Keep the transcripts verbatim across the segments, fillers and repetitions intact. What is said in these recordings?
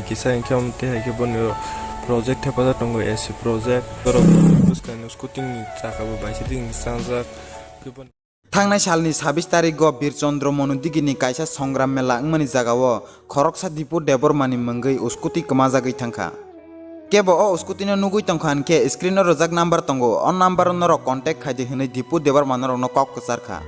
Kisa hwnkhe omo tei hai khe boni o project thepajak tongo, A C project. Borok bwskangni scooty ni chaka bo bai se digi sangjak. Khe boni Thangnai salni sabis tarigo Bir Chandra Manu digini kaisa songram mela wngmani jagao khoroksa Dipu Debbarmani mwngwi scooty kwmajagwi thangkha. Kebo o scooty no nugwi tongkha hinkhe screen o rwjak number tongo, o number o norok contact khaidi hwnwi Dipu Debbarma norokno kok kwcharkha.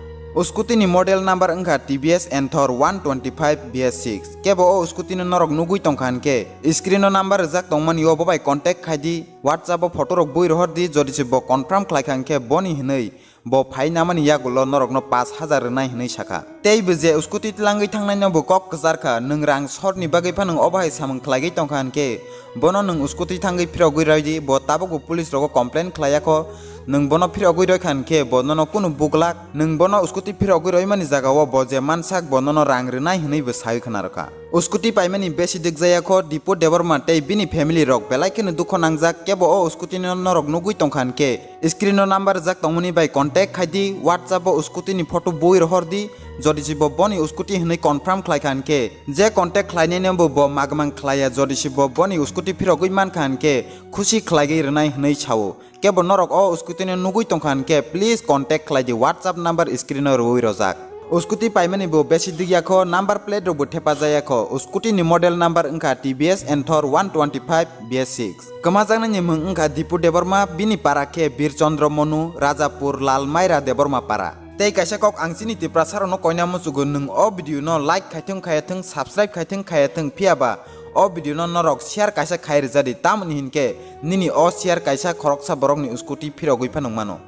Scooty ni model number wngkha T V S Nthor one twenty-five B S six. Kebo o scooty no norok nugwi tongkha hinkhe screen o number rwjak tongmani o bobai contact khaidi, WhatsApp o photo rok bui rohordi, jodi se bo confirm khlaikha hinkhe boni hwnwi bo phai namani yagulo norokno pash hajar rwnai hwnwi sakha. Tei bo je scooty tlangwi thangnaino bo kok kwcharkha, nwng rang sorni bagwi phano obo hai samung khlaigwi tongkha hinkhe bono nwng scooty thangwi phirogwi roidi, bo tabukbo police rogo complain khlaiyakho, nwng bono phirogwi roikha hinkhe bo nono kunu buglak, nwng bono scooty phirogwi roimani jagao bo je mansak bo nono rang rwnai hwnwi bo sawi khna rwkha. Scooty paimani besi dikjayakho Dipu Debbarma tei bini family rok belai kheno dukho nangjak, kebo o scooty no norok nugwi tongkha hinkhe screen o number rijak tongmani bai contact khaidi, WhatsApp o scooty ni photo bui rohordi, jodi se bo boni scooty hwnwi confirm khlaikha hinkhe je contact khlainaino bo bo magmang khlaiya, jodi se bo boni scooty phirogwi mankha hinkhe khusi khlaigwi rwnai hwnwi sao. Kebo norok o scooty no nugwi tongkha hinkhe please contact khlaidi, WhatsApp number screen o rwui rojak. Scooty paimani bo besi digyakho, number plate rok bo thepajayakho. Scooty ni model number wngkha T V S Nthor one twenty-five B S six. Kwmajaknai ni mwng wngkha Dipu Debbarma, bini para khe Bir Chandra Manu, Rajapur Lal Maira Debbarma para. Tei kaisa kok ang chini Tiprasa rokno koina muchugo, nwng o video no like khaithung khayathung, subscribe khaithung khayathung, phiyaba o video no norok share kaisa khai rwjadi, tamoni hinkhe nini o share kaisa khoroksa borokni scooty phirogwi phano mano.